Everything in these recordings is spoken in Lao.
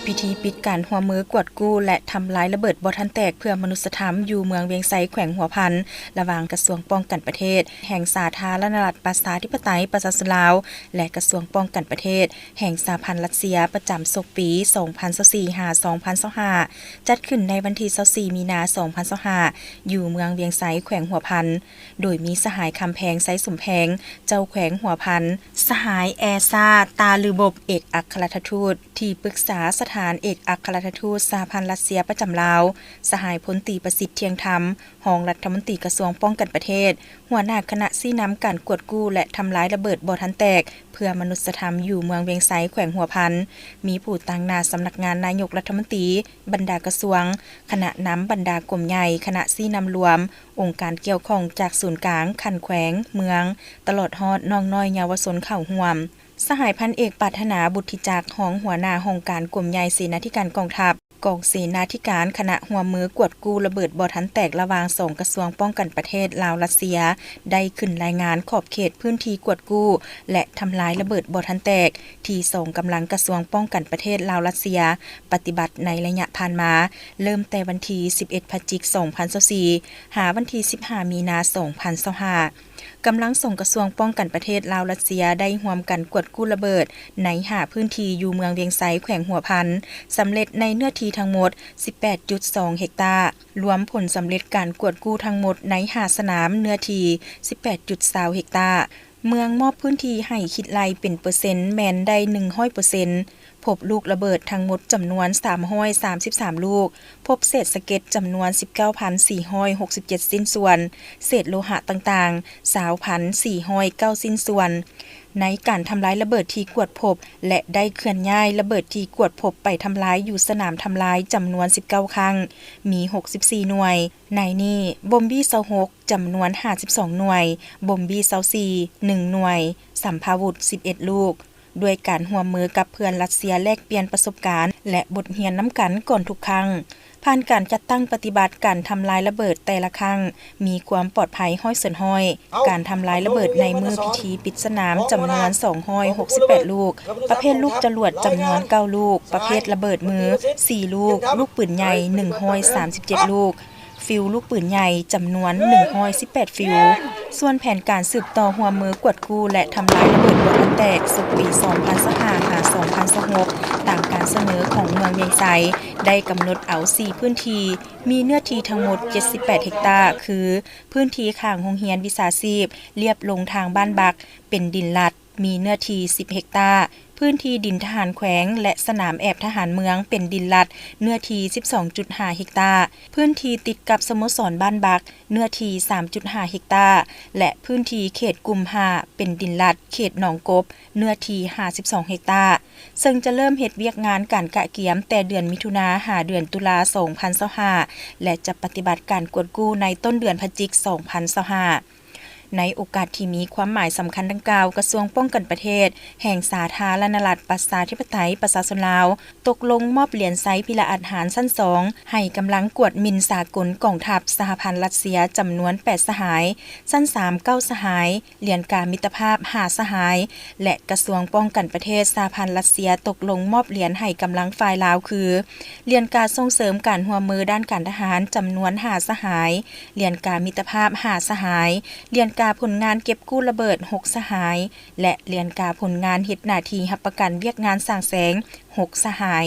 ພິທີປິດການຮ່ວມມືກວດກູ້ ແລະ ທຳລາຍລະເບີດບໍ່ທັນແຕກເພື່ອມະນຸດສະທຳ ຢູ່ເມືອງວຽງໄຊ ແຂວງຫົວພັນ ລະຫວ່າງກະຊວງປ້ອງກັນປະເທດແຫ່ງສາທາລະນະລັດ ປະຊາທິປະໄຕ ປະຊາຊົນລາວ ແລະ ກະຊວງປ້ອງກັນປະເທດແຫ່ງສະຫະພັນຣັດເຊຍ ປະຈຳສົກປີ ສອງພັນຊາວສີ່ ຫາ ສອງພັນຊາວຫ້າ ຈັດຂຶ້ນໃນວັນທີ ຊາວສີ່ ມີນາ ສອງພັນຊາວຫ້າ ຢູ່ເມືອງວຽງໄຊ ແຂວງຫົວພັນ. ໂດຍມີສະຫາຍ ຄຳແພງ ໄຊສົມແພງ ເຈົ້າແຂວງຫົວພັນ, ສະຫາຍ ແອຊາ ຕາລືບົບ ເອກອັກຄະລັດຖະທູດ, ທີ່ປຶກສາສະຖານເອກອັກຄະລັດຖະທູດສະຫະພັນຣັດເຊຍປະຈຳລາວ, ສະຫາຍ ພົນຕີ ປະສິດ ທ່ຽງທຳ ຮອງລັດຖະມົນຕີກະຊວງປ້ອງກັນປະເທດ, ຫົວໜ້າຄະນະຊີ້ນຳການກວດກູ້ ແລະ ທຳລາຍລະເບີດບໍ່ທັນແຕກ ເພື່ອມະນຸດສະທຳ ຢູ່ເມືອງວຽງໄຊ ແຂວງຫົວພັນ, ມີຜູ້ຕາງໜ້າສຳນັກງານນາຍົກລັດຖະມົນຕີ, ບັນດາກະຊວງ, ຄະນະນຳບັນດາກົມໃຫຍ່, ຄະນະຊີ້ນຳລວມ, ອົງການກ່ຽວຂ້ອງຈາກສູນກາງ, ຂັ້ນແຂວງ, ເມືອງ, ຕະຫຼອດຮອດນ້ອງນ້ອຍເຍົາວະຊົນເຂົ້າຮ່ວມ. ສະຫາຍ ພັນເອກ ປາດຖະໜາ ບຸດທິຈັກ ຮອງຫົວໜ້າຫ້ອງການກົມໃຫຍ່ເສນາທິການກອງທັບ, ກອງເສນາທິການຄະນະຮ່ວມມືກວດກູ້ລະເບີດບໍ່ທັນແຕກລະຫວ່າງສອງກະຊວງປ້ອງກັນປະເທດລາວ-ຣັດເຊຍ ໄດ້ຂຶ້ນລາຍງານຂອບເຂດພື້ນທີ່ກວດກູ້ ແລະ ທຳລາຍລະເບີດບໍ່ທັນແຕກ ທີ່ສອງກຳລັງກະຊວງປ້ອງກັນປະເທດລາວ-ຣັດເຊຍ ປະຕິບັດໃນໄລຍະຜ່ານມາ, ເລີ່ມແຕ່ວັນທີ ສິບເອັດ ພະຈິກ ສອງພັນຊາວສີ່ ຫາວັນທີ ສິບຫ້າ ມີນາ ສອງພັນຊາວຫ້າ. ກຳລັງສອງກະຊວງປ້ອງກັນປະເທດລາວ-ຣັດເຊຍ ໄດ້ຮ່ວມກັນກວດກູ້ລະເບີດໃນຫ້າພື້ນທີ່ຢູ່ເມືອງວຽງໄຊ ແຂວງຫົວພັນ ສຳເລັດໃນເນື້ອທີ່ທັງໝົດ ສິບແປດຈຸດສອງ ເຮັກຕາ, ລວມຜົນສຳເລັດການກວດກູ້ທັງໝົດໃນຫ້າສະໜາມ ເນື້ອທີ່ ສິບແປດຈຸດຊາວ ເຮັກຕາ. ເມືອງມອບພື້ນທີ່ໃຫ້ຄິດໄລ່ເປັນເປີເຊັນແມ່ນໄດ້ ໜຶ່ງຮ້ອຍເປີເຊັນ. ພົບລູກລະເບີດທັງໝົດຈຳນວນ ສາມຮ້ອຍສາມສິບສາມລູກ, ພົບເສດສະເກັດຈຳນວນ ສິບເກົ້າພັນສີ່ຮ້ອຍຫົກສິບເຈັດ ຊິ້ນສ່ວນ, ເສດໂລຫະຕ່າງໆ ຊາວພັນສີ່ຮ້ອຍເກົ້າ ຊິ້ນສ່ວນ. ໃນການທຳລາຍລະເບີດທີ່ກວດພົບ ແລະ ໄດ້ເຄື່ອນຍ້າຍລະເບີດທີ່ກວດພົບໄປທຳລາຍຢູ່ສະໜາມທຳລາຍຈຳນວນ ສິບເກົ້າຄັ້ງ, ມີ ຫົກສິບສີ່ ໜ່ວຍ. ໃນນີ້ ບົມບີ ຊາວຫົກ ຈຳນວນ ຫ້າສິບສອງ ໜ່ວຍ, ບົມບີ ຊາວສີ່ ໜຶ່ງ ໜ່ວຍ, ສຳພາວຸດ ສິບເອັດ ລູກ. ດ້ວຍການຮ່ວມມືກັບເພື່ອນຣັດເຊຍ ແລກປ່ຽນປະສົບການ ແລະ ບົດຮຽນນຳກັນກ່ອນທຸກຄັ້ງ. ຜ່ານການຈັດຕັ້ງປະຕິບັດການທຳລາຍລະເບີດແຕ່ລະຄັ້ງ ມີຄວາມປອດໄພ ຮ້ອຍເປີເຊັນ. ການທຳລາຍລະເບີດໃນມື້ພິທີປິດສະໜາມຈຳນວນ ສອງຮ້ອຍຫົກສິບແປດ ລູກ, ປະເພດລູກຈະຫຼວດຈຳນວນ ເກົ້າ ລູກ, ປະເພດລະເບີດມື ສີ່ ລູກ, ລູກປືນໃຫຍ່ ໜຶ່ງຮ້ອຍສາມສິບເຈັດ ລູກ, ຟິວລູກປືນໃຫຍ່ຈຳນວນ ໜຶ່ງຮ້ອຍສິບແປດ ຟິວ. ສ່ວນແຜນການສືບຕໍ່ຮ່ວມມືກວດກູ້ ແລະ ທຳລາຍລະເບີດບໍ່ທັນແຕກ ສົກປີ ສອງພັນຊາວຫ້າ ຫາ ສອງພັນຊາວຫົກ ຕາມການສະເໜີຂອງເມືອງວຽງໄຊ ໄດ້ກຳນົດເອົາ ສີ່ ພື້ນທີ່ ມີເນື້ອທີ່ທັງໝົດ ເຈັດສິບແປດ ເຮັກຕາ ຄື ພື້ນທີ່ຂ້າງໂຮງຮຽນວິຊາຊີບ ລຽບລົງທາງບ້ານບັກ ເປັນດິນລັດ ມີເນື້ອທີ່ ສິບ ເຮັກຕາ, ພື້ນທີ່ດິນທະຫານແຂວງ ແລະ ສະໜາມແອບທະຫານເມືອງ ເປັນດິນລັດ ເນື້ອທີ່ ສິບສອງຈຸດຫ້າ ເຮັກຕາ, ພື້ນທີ່ຕິດກັບສະໂມສອນບ້ານບັກ ເນື້ອທີ່ ສາມຈຸດຫ້າ ເຮັກຕາ ແລະ ພື້ນທີ່ເຂດກຸ່ມຫ້າ ເປັນດິນລັດເຂດໜອງກົບ ເນື້ອທີ່ ຫ້າສິບສອງ ເຮັກຕາ, ເຊິ່ງຈະເລີ່ມເຮັດວຽກງານການກະກຽມແຕ່ເດືອນມິຖຸນາ ຫາ ເດືອນຕຸລາ ສອງພັນຊາວຫ້າ ແລະ ຈະປະຕິບັດການກວດກູ້ໃນຕົ້ນເດືອນພະຈິກ ສອງພັນຊາວຫ້າ. ໃນໂອກາດທີ່ມີຄວາມໝາຍສຳຄັນດັ່ງກ່າວ, ກະຊວງປ້ອງກັນປະເທດ ແຫ່ງສາທາລະນະລັດ ປະຊາທິປະໄຕ ປະຊາຊົນລາວ ຕົກລົງມອບຫຼຽນໄຊພິລະອາດຫານຊັ້ນສອງ ໃຫ້ກຳລັງກວດໝິ່ນສາກົນກອງທັບສະຫະພັນຣັດເຊຍ ຈຳນວນ ແປດ ສະຫາຍ, ຊັ້ນສາມ ເກົ້າ ສະຫາຍ, ຫຼຽນກາມິດຕະພາບ ຫ້າ ສະຫາຍ ແລະ ກະຊວງປ້ອງກັນປະເທດສະຫະພັນຣັດເຊຍ ຕົກລົງມອບຫຼຽນໃຫ້ກຳລັງຝ່າຍລາວ ຄື ຫຼຽນກາສົ່ງເສີມການຮ່ວມມືດ້ານການທະຫານ ຈຳນວນ ຫ້າ ສະຫາຍ, ຫຼຽນກາມິດຕະພາບ ຫ້າ ສະຫາຍ, ຫຼຽນກາຜົນງານເກັບກູ້ລະເບີດ ຫົກ ສະຫາຍ ແລະ ຫຼຽນກາຜົນງານເຮັດໜ້າທີ່ຮັບປະກັນວຽກງານສ້າງແສງ ຫົກ ສະຫາຍ.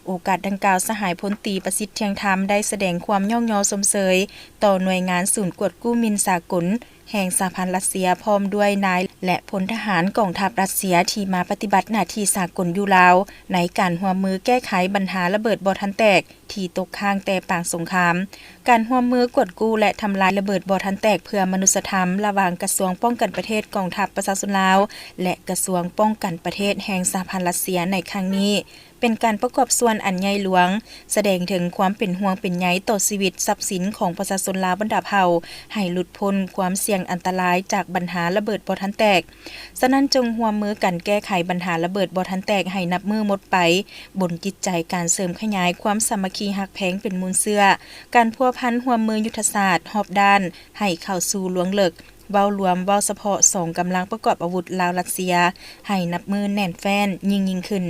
ໂອກາດດັ່ງກ່າວ, ສະຫາຍພົນຕີ ປະສິດ ທ່ຽງທຳ ໄດ້ສະແດງຄວາມຍ້ອງຍໍຊົມເຊີຍຕໍ່ໜ່ວຍງານສູນກວດກູ້ໝິ່ນສາກົນ ແຫ່ງສະຫະພັນຣັດເຊຍ ພ້ອມດ້ວຍນາຍ ແລະ ພົນທະຫານກອງທັບຣັດເຊຍ ທີ່ມາປະຕິບັດໜ້າທີ່ສາກົນຢູ່ລາວ ໃນການຮ່ວມມືແກ້ໄຂບັນຫາລະເບີດບໍ່ທັນແຕກ ທີ່ຕົກຄ້າງແຕ່ປາງສົງຄາມ. ການຮ່ວມມືກວດກູ້ ແລະ ທຳລາຍລະເບີດບໍ່ທັນແຕກເພື່ອມະນຸດສະທຳ ລະຫວ່າງກະຊວງປ້ອງກັນປະເທດກອງທັບປະຊາຊົນລາວ ແລະ ກະຊວງປ້ອງກັນປະເທດແຫ່ງສະຫະພັນຣັດເຊຍໃນຄັ້ງນີ້ ເປັນການປະກອບສ່ວນອັນໃຫຍ່ຫຼວງ, ສະແດງເຖິງຄວາມເປັນຫ່ວງເປັນໃຍຕໍ່ຊີວິດຊັບສິນຂອງປະຊາຊົນລາວບັນດາເຜົ່າ ໃຫ້ຫຼຸດພົ້ນຄວາມສ່ຽງອັນຕະລາຍຈາກບັນຫາລະເບີດບໍ່ທັນແຕກ. ສະນັ້ນ, ຈົ່ງຮ່ວມມືກັນແກ້ໄຂບັນຫາລະເບີດບໍ່ທັນແຕກໃຫ້ນັບມື້ໝົດໄປ, ບົນຈິດໃຈການເສີມຂະຫຍາຍຄວາມສາມັກຄີຮັກແພງເປັນມູນເຊື້ອ, ການພົວພັນຮ່ວມມືຍຸດທະສາດຮອບດ້ານໃຫ້ເຂົ້າສູ່ລວງເລິກ, ເວົ້າລວມ, ເວົ້າສະເພາະສອງກຳລັງປະກອບອາວຸດລາວ-ຣັດເຊຍ ໃຫ້ນັບມື້ແໜ້ນແຟ້ນຍິ່ງໆຂຶ້ນ.